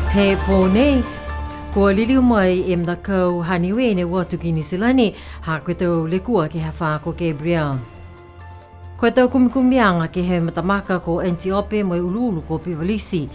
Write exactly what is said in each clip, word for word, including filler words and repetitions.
He pō nei, kua liliu mai e matakau ha Niue ne o atu ki Niu Silani, ha ko e tau lekua ke he afā ko Gabrielle. Ko e tau kumikumiaga ke he matamaka ko Antiope mo e uluulu ko Pivalisi.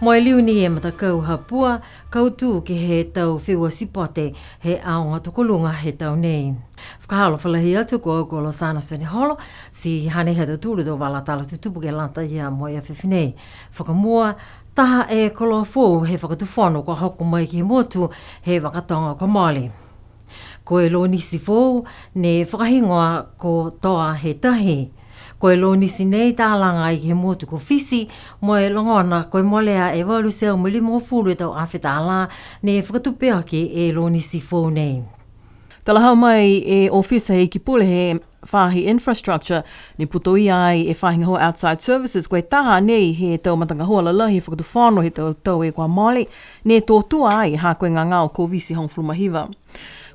Mo e liu ni e matakau ha Pua, kautū ke he tau feua sipote he aoga tokoluga he tau nei. Fakaalofa lahi atu, ko au ko Losana Seneholo, ti hanei ha tautolu tau vala tala tutupu ke lata ia mo e afiafi nei. Fakamua, taha e koloa foou he fakatufono kua hoko mai ke he motu he vaka toga kua mole. Ko e lonisi foou ne fakahigoa ko Toa he Tahi. Ko e lonisi nei talaga ai ke he motu ko Fisi, mo e logona ko e molea e valu e teau mo e limagofulu e tau afe tālā ne fakatupe aki e lonisi foou nei. Talahau mai e ofisa he Ikipule he faahi infrastructure, ne putoia ai e faahi gahua outside services, ko e taha nei he tau matagahua lalahi he fakatufono he tau tau e kua mole, ne tō tua ai ha ko e gagao Koviti hogofulu ma hiva.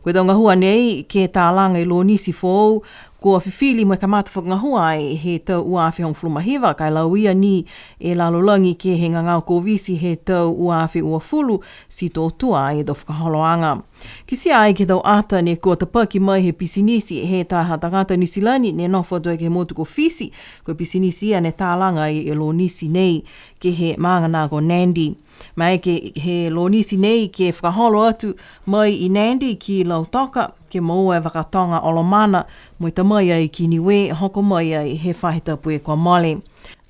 Ko e tau gahua nei ke talaga e lonisi foou, kua fifili mo e kamata fakagahua ai he tau ua afe hogofulu ma hiva, ka e lauia ni e lalolagi ke he gagao Koviti he tau ua afe uafulu, ti tō tua ai e tau fakaholoaga. Kitia ai ke he tau ata ne kua tapaki mai he pisinisi he taha tagata Niu Silani ne nofo atu ai ke he motu ko Fisi, ko e pisinisi ia ne talaga ai e lonisi nei ke he maaga na ko Nadi. Maeke he lonisi nei ke fakaholo atu mai i Nadi ki Lautoka, ke moua e vaka toga Olomana, mo e ta mai ai ki Niue, hoko mai ai he faahi tapu e kua mole.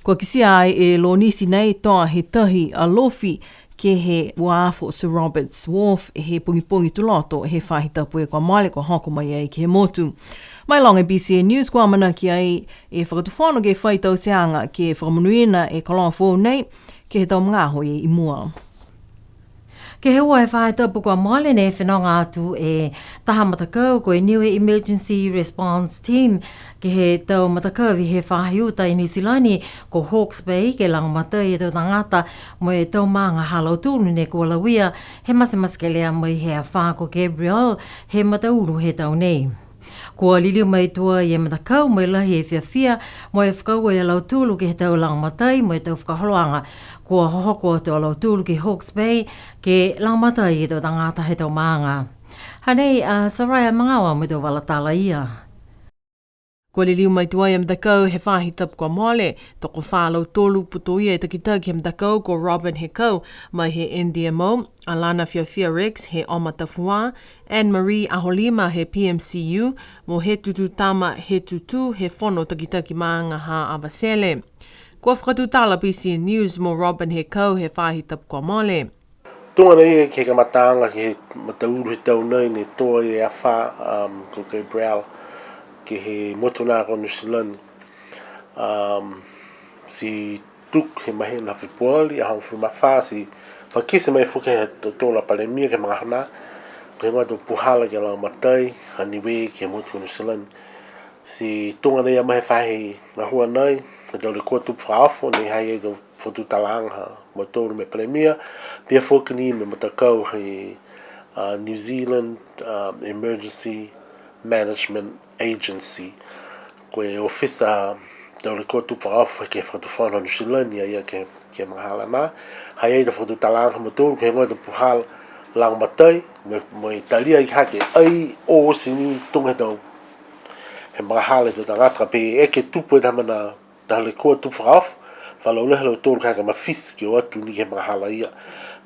Kua kitia ai e lonisi nei Toa he Tahi Alofi ke he uafo Sir Robert's Wharf he pogipogi Tuloto he faahi tapu e kua mole kua hoko mai ai ke he motu. Mailoga e BCN News, kua amanaki ai e fakatufono ke fai tauteaga ke fakamonuina e koloa foou nei ke he tau magaaho i mua. Ke he ua e faahi tapu kua mole ne fenoga atu e taha matakau ko e Niue Emergency Response Team, ke he tau matakavi he faahi uta i Niu Silani ko Hawke's Bay, ke lagomatai e tau tagata mo e tau maaga ha lautolu ne kua lauia he matematekelea mai he afā ko Gabrielle he mataulu he tau nei. Kua liliu mai tuai e matakau mo e lahi e fiafia mo e fakaaue a lautolu ke he tau lagomatai mo e tau fakaholoaga. Kua hohoko atu a lautolu ke Hawke's Bay ke lagomatai e tau tagata he tau maaga. Hanei a Soraya Magaoa mo e tau vala tala ia. Kua liliu mai tuai e matakau he faahi tapu kua mole, tokofā a lautolu putoia e takitaki he matakau ko Robin Hekau mai he NDMO, Alana Fiafia Rex he Oma Tafuā, Anne Marie Aholima he PMCU, mo Hetutu Tama Hetutu he Fono Takitaki Maaga ha Avatele. Kua fakatutala BCN News mo Robin Hekau he faahi tapu kua mole. Tuga nei ke he kamataaga ke he mataulu he tau nei ne tō ai e afā, um, ko Gabrielle ke he motu na ko Niu Silani. Um, ti tuku he mahina Fepuali, aho hogofulu ma fā, ti fakakite mai foki he tautolu a Palemia ke he magaaho na, ko e heigoa e tau puhala ke lagomatai a Niue ke he motu ko Niu Silani. Ti tuga nei a mai he faahi gahua nei, he tau lekua tupu fakaofo, ne ha i ai e tau fakatutalaaga ha mautolu mo e Palemia, pihia foki ni mo e matakau he, a, New Zealand, a, Emergency Management Agency. Ko e ofisa tau lekua tupu fakaofo ke he fakatufono Niu Silani a ia ke, ke he magahala na. Ha i ai e tau fakatutalaaga ha mautolu, ko e heigoa e tau puhala lagomatai, mo e, mo e talia ai hake, ai oti ni tuga he tau, he magahala he tau tagata, ka pehē eke tupu e taha mena, taha lekua tupu fakaofo, fakalaulahi a lautolu ka e mafiti ke o atu ni ke he magahala ia.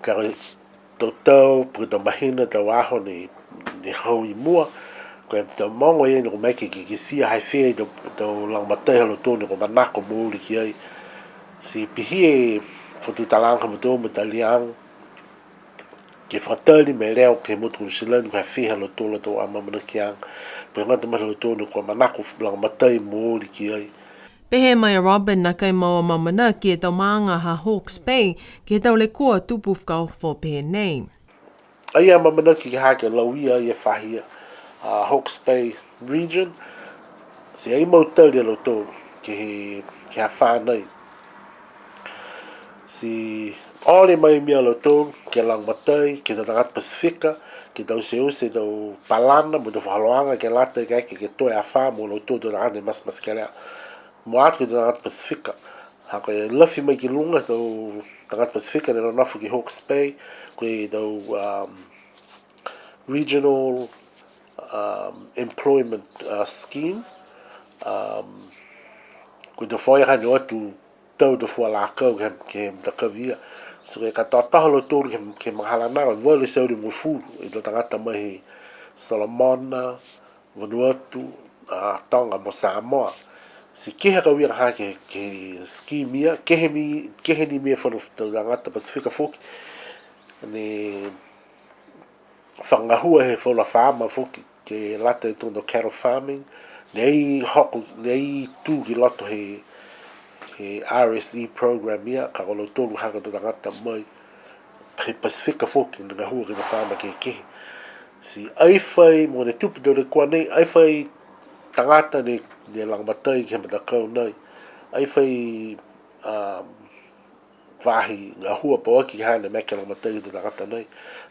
Ka e tau tau, po ke tau mahina, tau aho ne, ne hau i mua, ko e tau mogo ia ne kua maeke ke kitia ha i fē e tau, tau lagomatai ha lautolu ne kua manako mooli ki ai. Ti pihia e fakatutalaaga ha mautolu mo e taliaga ke fakatali mo e leo ke he motu ko Niu Silani, ko e ha fē ha lautolu a tau amaamanakiaga. Pehē mai a lautolu ne kua manako lagomatai mooli ki ai. Pehē mai a Robin, nākai mau amaamanaki e tau maaga ha Hawke's Bay ke he tau lekua tupu fakaofo pehē nei. Ai amaamanaki ke hake lauia e faahi a Hawke's Bay Region, ti ai mau tali a lautolu ke he, ke he afā nei. Ti ole mai mena a lautolu ke lagomatai ke he tau tagata Pasifika, ke tauteute e tau palana mo e tau fakaholoaga ke lata ke, ke, ke toe afā mo lautolu tau tagata ne matematekelea. Mua atu ke he tau tagata Pasifika. Ha ko e lafi mai ki luga tau tagata Pasifika ne nonofo ki Hawke's Bay, ko e tau, um, regional, um, employment, uh, scheme, um, ko e tau fai ha ne o atu tau tau fua lakau ke, ke matakau ia. So ko e katoatoa ha lautolu ke, ke mahala nā, ua e teau lumagofulu e tau tagata mai he Solomona, Vanuatu, a, Toga mo Samoa. Ti kehe a kau ia ha ke, ke scheme ia, kehe ni, kehe ni mena fono tau tagata Pasifika foki. Ne fakagahua he falu a faama foki, ke lata e tau cattle farming. Ne ai hoko, ne ai tū ki loto he, he R S E program ia, ka ko lautolu ha ko e tau tagata mai he Pasifika foki, ne gahua ke he tau faama kehekehe. Ti ai fai, mo ne tupu tau lekua nei, ai fai tagata ne, ne lagomatai ke he matakau nei. Ai fai, um, faahi gahua pauaki ha ne maeke lagomatai ke he tau tagata nei.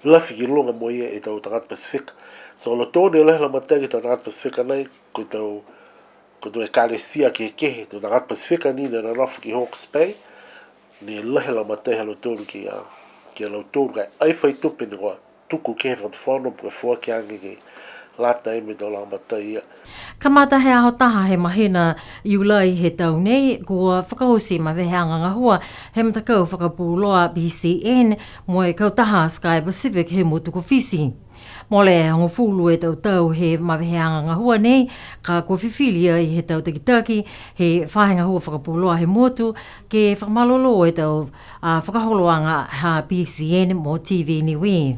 Lafi ki luga mo ia e tau tagata Pasifika. So, ko lautolu ne lahi lagomatai ke he tau tagata Pasifika nei, ko e tau, ko e tau ekalesia kehekehe, tau tagata Pasifika ni ne nonofo ki Hawke's Bay, ne lahi lagomatai ha lautolu ki a, ki a lautolu ka e ai fai tupe ne kua tuku ke he fakatufono, po ke foaki age ke lata mo e tau lagomatai ia. Kamata he aho taha he mahina Iulai he tau nei, kua fakaoti e maveheaga gahua he matakau fakapuloa B C N mo e kautaha Sky Pacific he motu ko Fisi. Mole e hogofulu e tau tau he maveheaga gahua nei, ka kua fifili ai he tau takitaki he faahi gahua fakapuloa he motu, ke fakamalolō e tau, a, fakaholoaga ha B C N mo T V Niue.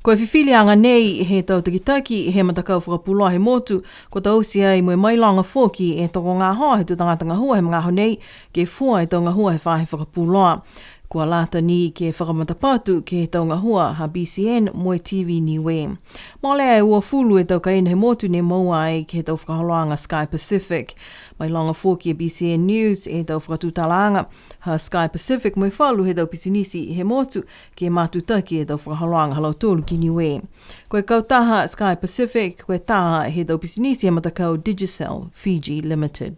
Ko e fifiliaga nei he tau takitaki he matakau fakapuloa he motu, kua taute ai mo e mailoga foki e tokogahoa he tau tagata gahua he magaaho nei, ke fua e tau gahua he faahi fakapuloa. Kua lata ni ke fakamatapatu ke he tau gahua ha B C N mo e T V Niue. Mole e uafulu e tau kaina he motu ne moua ai ke he tau fakaholoaga Sky Pacific. Mailoga foki e B C N News e tau fakatutalaaga ha Sky Pacific mo e falu he tau pisinisi he motu ke matutaki e tau fakaholoaga ha lautolu ki Niue. Ko e kautaha Sky Pacific, ko e taha he tau pisinisi he matakau Digicel Fiji Limited.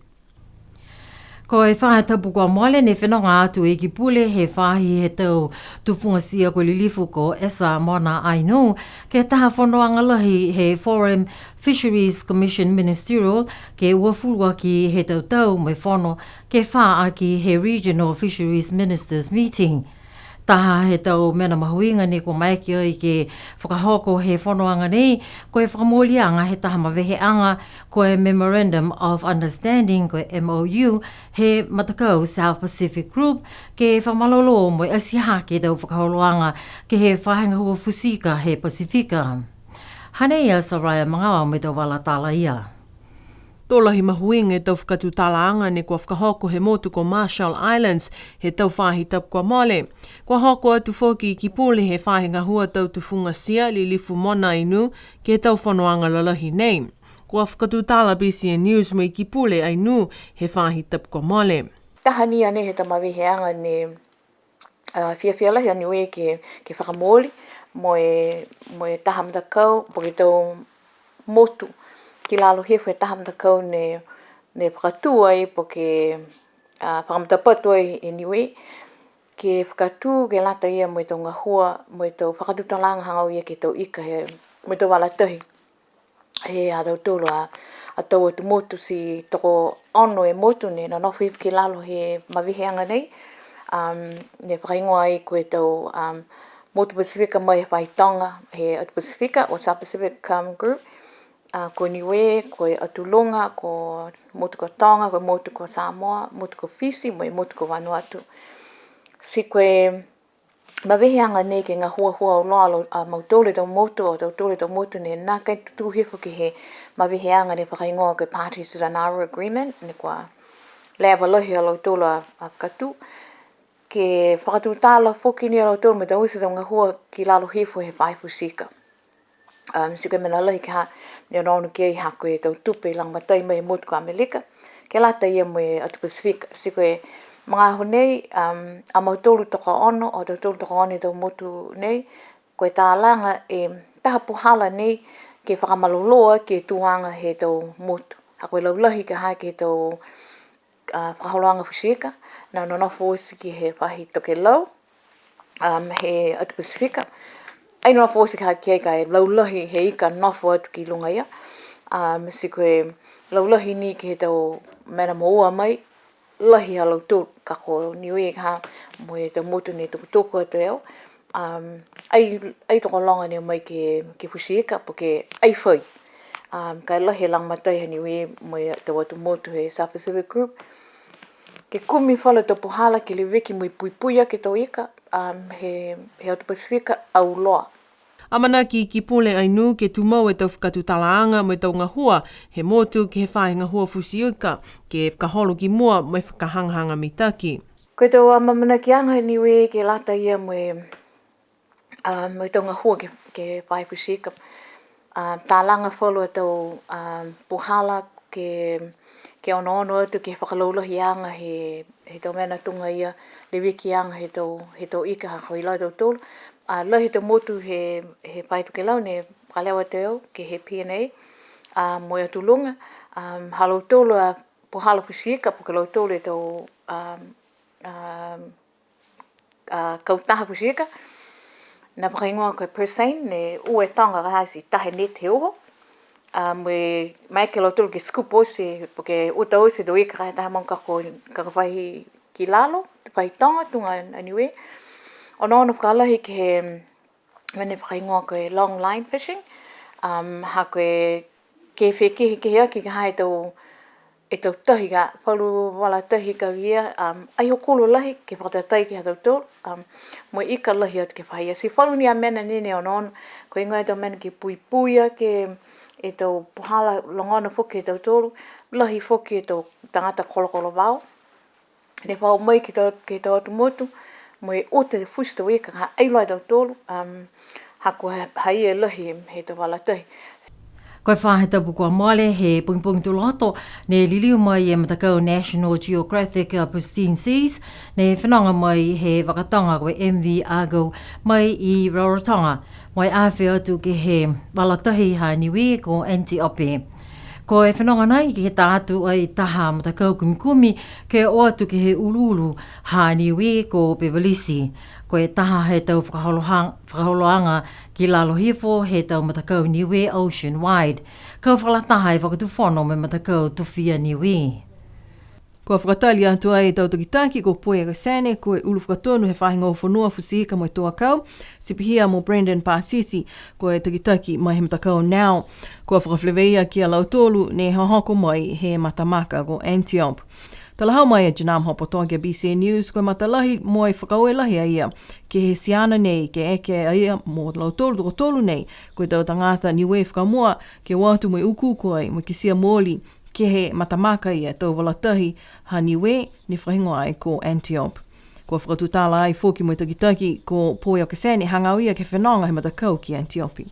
Ko e faahi tapu kua mole ne fenoga atu e Ikipule he faahi he tau tufugatia ko e Lilifu ko Esa Mona Ainuu, ke he taha fonoaga lahi he Forum Fisheries Commission Ministerial, ke uafuluaki he tau tau mo e fono ke fā aki he Regional Fisheries Ministers Meeting. Taha he tau mena mahuiga ne kua maeke ai ke fakahoko he fonoaga nei, ko e fakamooliaga he taha maveheaga, ko e Memorandum of Understanding, ko e M O U, he matakau South Pacific Group, ke fakamalolō mo e ati hake e tau fakaholoaga ke he faahi gahua futi ika he Pasifika. Hanei a Soraya Magaoa mo e tau vala tala ia. To lahi mahuiga e tau fakatutalaaga ne kua fakahoko he motu ko Marshall Islands he tau faahi tapu kua mole. Kua hoko atu foki e Ikipule he faahi gahua tau tufugatia Lilifu Mona Ainuu ke he tau fonoaga lalahi nei. Kua fakatutala B C N News mo e Ikipule Ainuu he faahi tapu kua mole. Taha ni a nei he tau maveheaga ne a, fiafia lahi a Niue ke, ke fakamooli mo e, mo e taha matakau, po ke tau motu ki lalo hifo he taha matakau ne, ne fakatū ai, po ke, a, fakamatapatu ai e Niue, ke fakatū, ke lata ia mo e tau gahua, mo e tau fakatutalaaga hagaao ia ke he tau ika he, mo e tau vala tahi. He ha tautolu a, a tau atu motu ti tokoono e motu ne nonofo hifo ki lalo he maveheaga nei. Um, ne fakahigoa ai ko e tau, um, motu Pasifika mai he faahi toga, he atu Pasifika, o South Pacific, um, Group. A, ko Niue, ko e atu Luga, ko motu ko Toga, ko e motu ko Samoa, motu ko Fisi, mo e motu ko Vanuatu. Ti ko e maveheaga nei ke gahuahua auloa a mautolu e tau motu, a tautolu e tau motu ne nākai tutū hifo ke he maveheaga ne fakahigoa ko e Parties to the Nauru Agreement, ne kua leva lahi a lautolu a, a fakatū, ke fakatutala foki ni a lautolu mo e taute e tau gahua ki lalo hifo he faahi futi ika. Um, ti ko e mena lahi ka ne onoono ki ai ha ko e tau tupe lagomatai mai he motu ko Amelika, ke lata ia mo e atu Pasifika. Ti ko e magaaho nei, um, a mautolu tokoono, a tautolu tokoono e tau motu nei, ko e talaga e taha puhala nei ke fakamalolō aki e tuaga he tau motu. Ha ko e laulahi ka ha ke he tau a, fakaholoaga futi ika, ne nonofo oti ki he faahi tokelau, um, he atu Pasifika. Ai noa foki ka ke ka e laulahi he ika nofo atu ki luga ia. Um, ti ko e laulahi ni ke he tau mena moua mai, lahi a lautolu, ka ko Niue ka mo e tau motu ne tukutuku atu e au. Um, ai, ai tokologa ne mai ke, ke futi ika, po ke ai fai. Um, ka e lahi e lagomatai ha Niue mo e tau atu motu he South Pacific Group. Ke kumi falu tau puhala ke leveki mo e puipui aki e tau ika, um, he, he atu Pasifika auloa. Amanaki ki Pule Ainuu ke tumau e tau fakatutalaaga mo e tau gahua he motu ke he faahi gahua futi ika, ke fakaholo ki mua mo e fakahagahaga mitaki. Ko e tau amaamanakiaga Niue ke lata ia mo e, a, mo e tau gahua ke, ke he faahi futi ika. A, talaga falu a tau, a, puhala ke, ke onoono atu ke he fakalaulahiaga he, he tau mena tuga ia, levekiaga he tau, he tau ika ha ko e iloa e tautolu. A, lahi he tau motu he, he faahi tokelau ne fakaleo atu e au ke he P N A, a, mo e atu luga, a, ha lautolu a puhala futi ika, po ke lautolu e tau, a, a, a, kautaha futi ika. Ne fakahigoa ko e Persane, ne ua e toga ka ha ti taha e neti he uho. A, mo e maeke a lautolu ke scoop oti, po ke uta oti e tau ika ka ha taha mauga ka ko, ka ko e faahi ki lalo, faahi toga, tuga a Niue. Onoono fakalahi ke he, mena fakahigoa ko e long line fishing. Um, ha ko e ke fekehekehe aki ka ha e tau, e tau tahi ka, falu vala tahi ka via, um, ai hokulo lahi ke fakatatai ke he ha tautolu, um, mo e ika lahi atu ke he faahi ia. Ti falu ni a mena ni ne onoono, ko e igoa e tau mena ke puipui aki e tau puhala logona foki he tautolu, lahi foki e tau tagata kolokolovao. Ne fa o mai ke he tau, ke he tau atu motu, mo e uta e futi tau ika, ka ha ai loa e tautolu, um, ha kua ha, ha ia e lahi he tau vala tahi. Ko e faahi tapu kua mole he pogipogi Tuloto, ne liliu mai e matakau National Geographic, uh, Pristine Seas, ne fenoga mai he vakatoga ko e M V Argo mai i Rarotonga, mo e afe atu ke he vala tahi ha Niue ko Antiope. Ko e fenoga nei ke he ta atu ai taha matakau kumikumi ke o atu ke he uluulu ha Niue ko Beveridge. Ko e taha he tau fakaholoha-, fakaholoaga ki lalo hifo he tau matakau Niue Ocean Wide. Kau fakalataha e Fakatufono mo e matakau Tofia Niue. Kua fakatali atu ai e tau takitaki ko Poi Akesene, ko e ulu fakatonu he faahi gahua fonua futi ika mo e tau akau, ti pihia mo Brendan Pasisi, ko e takitaki mai he matakau NOW. Kua fakafeleveia ki a lautolu ne hohoko mai he matamaka ko Antiope. Talahau mai e Janam Hopotoa ki a B C N News, ko e matalahi mo e fakaaue lahi a ia ke he siana nei, ke eke a ia mo lautolu tokotolu nei, ko e tau tagata Niue fakamua, ke o atu mo e ukuuku ai, mo e kitia mooli, ke he matamaka ia tau vala tahi ha Niue ne fakahigoa ai ko Antiope. Kua fakatutala ai foki mo e takitaki ko Poi Akesene hagaao ia ke he fenoga he matakau ki Antiope.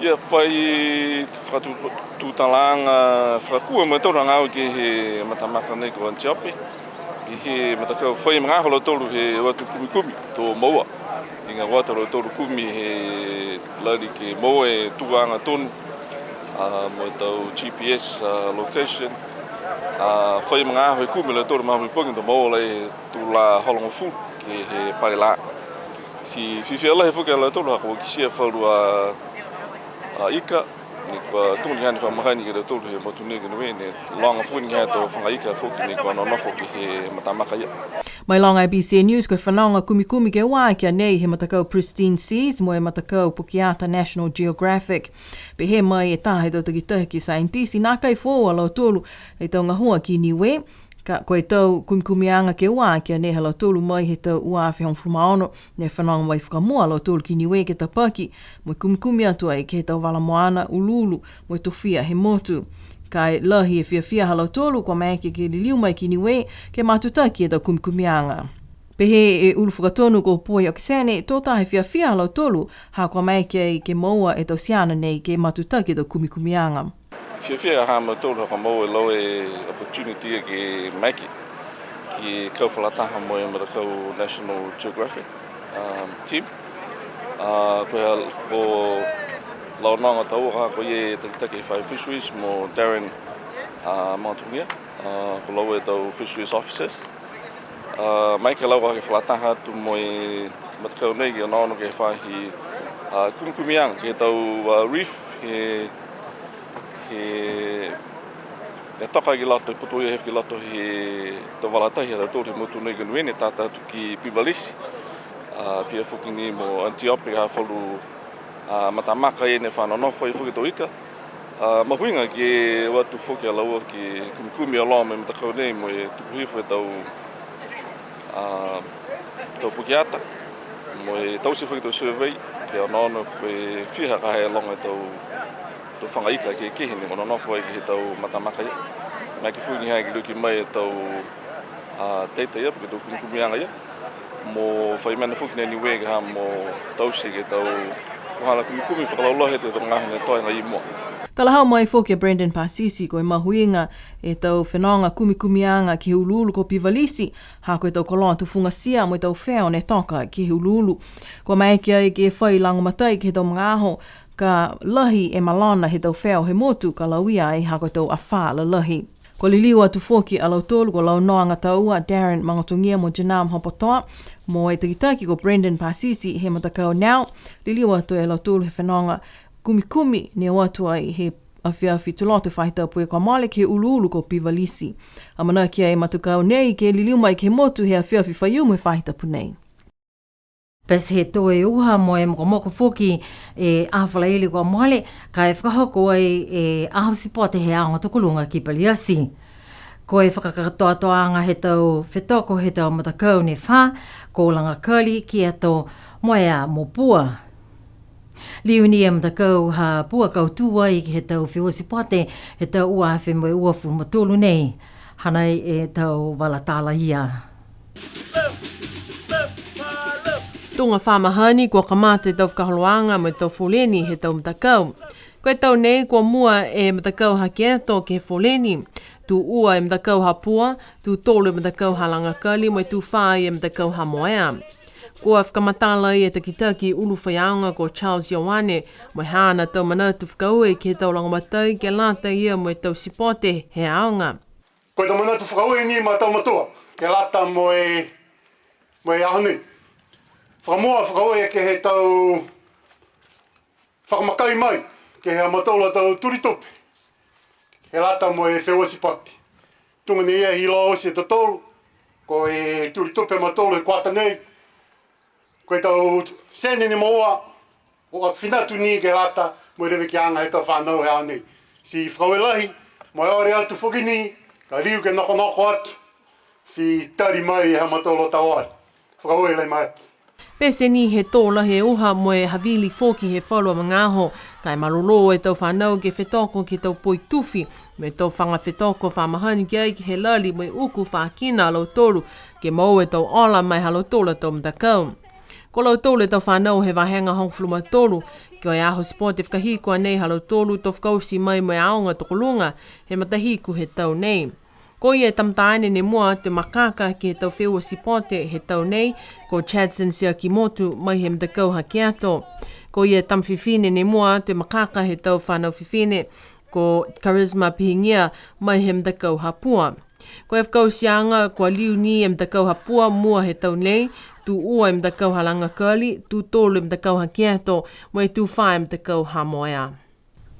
Ia fai fakatutalaaga fakakua mo e tau hagaao ke he matamaka nei ko Antiope. Ke he matakau fai magaaho a lautolu he o atu kumikumi to moua. Liga o atu a lautolu kumi he lali ke moua e tuaga tonu, a, mo e tau G P S, a, location. A, fai magaaho e kumi a lautolu magaaho pogipogi to moua e tau hogofulu ke he pale lā. Ti fiafia lahi foki a lautolu ha kua kitia falu a, a ika, ne kua tuga ni ha ne fa mahani ke he lautolu he motu nei ko Niue, ne loga foki ni ha e tau faga ika foki ne kua nonofo ke he matamaka ia. Mailoga e B C News ko e fenoga kumikumi ke ua aki a nei he matakau Pristine Seas mo e matakau Pukeata National Geographic. Pehē mai e taha he tau takitaki saienitisi nākai foou a lautolu e tau gahua ki Niue, ka ko e tau kumikumiaga ke ua aki a nei ha lautolu mai he tau ua afe hogofulu ma ono, ne fenoga mai fakamua a lautolu ki Niue ke tapaki, mo e kumikumi atu ai ke he tau vala moana, uluulu, mo e tofia he motu. Ka e lahi e fiafia ha lautolu kua maeke ke liliu mai ki Niue ke matutaki e tau kumikumiaga. Pehē e ulu fakatonu ko Poi Akesene, to taha e fiafia ha lautolu ha kua maeke ai ke moua e tau siana nei ke matutaki e tau kumikumiaga. Fiafia ha mautolu ha kua moua e lau e opportunity ke maeke ke kau fakalataha mo e matakau National Geographic, um, team. A, ko e ha, ko lau noga taua ko e takitaki fai fisheries mo Darren, a, Magatogia, a, ko laua e tau fisheries officers. A, maeke a laua ke fakalataha atu mo e Matakau nei ke onoono ke he faahi, a, kumikumiaga ke he tau, a, reef, he, he, he toka ki loto, he putoia he hifo ki loto he tau vala tahi ha tautolu he motu nei ko Niue ne tata atu ki Beveridge, a, pihia foki ni mo Antiope, ha falu, a, matamaka ia ne fa nonofo ai foki e tau ika. A, mahuiga ke o atu foki a laua ke kumikumi auloa mo e matakau nei mo e tuku hifo e tau, a, tau pukeata, mo e taute foki e tau survey, ke onoono ko e fiha ka e loga e tau, tau faga ika kehekehe ne nonofo ai ke he tau matamaka ia. Maeke foki ni ha ke liuaki mai e tau, a, teta ia, po ke tau kumikumiaga ia. Mo fai mena foki nei Niue ke ha mo taute ke he tau puhala kumikumi fakalaulahi he tau magaaho ne toe agaia i mua. Talahau mai foki e Brendan Pasisi ko e mahuiga e tau fenoga kumikumiaga ke he uluulu ko Beveridge, ha ko e tau koloa tufugatia mo e tau feo ne toka ke he uluulu. Kua maeke ai ke fai lagomatai ke he tau magaaho ka lahi e malona he tau feo he motu ka lauia ai ha ko e tau afā lalahi. Kua liliu atu foki a lautolu ko Launoa Gataua, Darren Magatogia mo Janam Hopotoa, mo e takitaki ko Brendan Pasisi he matakau Now, liliu atu e lautolu he fenoga kumikumi ne o atu ai he afiafi Tuloto he faahi tapu kua mole ke he uluulu ko Beveridge. Amanaki e matakau nei ke liliu mai ke he motu he afiafi Faiumu he faahi tapu nei. Pete he tō e uha mo e mokomoko foki e aho Falaile kua mole, ka e fakahoko ai e aho sipote he aoga tokoluga ki Paliati. Ko e fakakatoatoaga he tau fetoko he tau matakau ne fā, ko Lagakali, Kieto, Moea mo Pua. Liu ni e matakau ha Pua kautū ai ke he tau feua sipote he tau ua afe mo e uafulu ma tolu nei. Hanei e tau vala tala ia. Tuga fa mahani kua kamata e tau fakaholoaga mo e tau foleni he tau matakau. Ko e tau nei kua mua e matakau ha Kieto ke he foleni. Tū ua e matakau ha Pua, tū tolu e matakau ha Lagakali, mo e tū fā e matakau ha Moea. Kua fakamatala e takitaki ulu faiaoga ko Charles Ioane, mo e haana tau manatu fakaaue ke he tau lagomatai ke lata ia mo e tau sipote he aoga. Ko e tau manatu fakaaue ni ma tau matua, ke lata mo e, mo e aho nei. Fakamua fakaaue ke he tau fakamakai mai, ke he ha mautolu a tau tuli tupe, ke lata mo e feua sipote. Tuga ni ia he iloa oti e tautolu, ko e tuli tupe ha mautolu he kuata nei, ko e tau sene ne moua, kua fina atu ni ke lata mo e levekiaga he tau fanau he aho nei. Ti fakaaue lahi, mo e ole atu foki ni, ka liu ke nokonoko atu, ti tali mai e ha mautolu a tau ole. Fakaaue lahi mai. Pete ni he tō lahi e uha mo e havili foki he falu a magaaho, ka e malolō e tau fanau ke fetoko ke he tau poi tufi, mo e tau faga fetoko fa mahani ki ai ke he lali mo e uku fakina a lautolu, ke moua e tau ola mai ha lautolu a tau matakau. Ko lautolu e tau fanau he vahega hogofulu ma tolu, ko e aho sipote fakahiku a nei ha lautolu to fakaoti mai mo e aoga tokoluga he matahiku he tau nei. Ko ia e tama taane ne mua atu e makaka ke he tau feua sipote he tau nei, ko Chadson Siakimotu mai he matakau ha Kieto. Ko ia e tama fifine ne mua atu e makaka he tau fanau fifine, ko Charisma Pihigia mai he matakau ha Pua. Ko e fakaotiaga, kua liu ni e matakau ha Pua mua he tau nei, tū ua e matakau ha Lagakali, tū tolu e matakau ha Kieto, mo e tū fā e matakau ha Moea.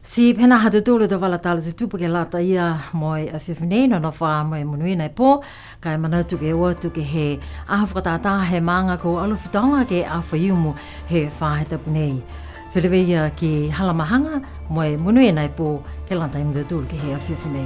Ti pehē nā ha tautolu a tau vala tala tutupu ke lata ia mo e afiafi nei, nonofo ā mo e monuina e pō, ka e manatu ke o atu ke he aho fakatātā he maaga ko Alofi Toga ke he aho Faiumu he faahi tapu nei. Feleveia ki Halamahaga mo e monuina e pō, ke lata ia mo tautolu ke he afiafi nei.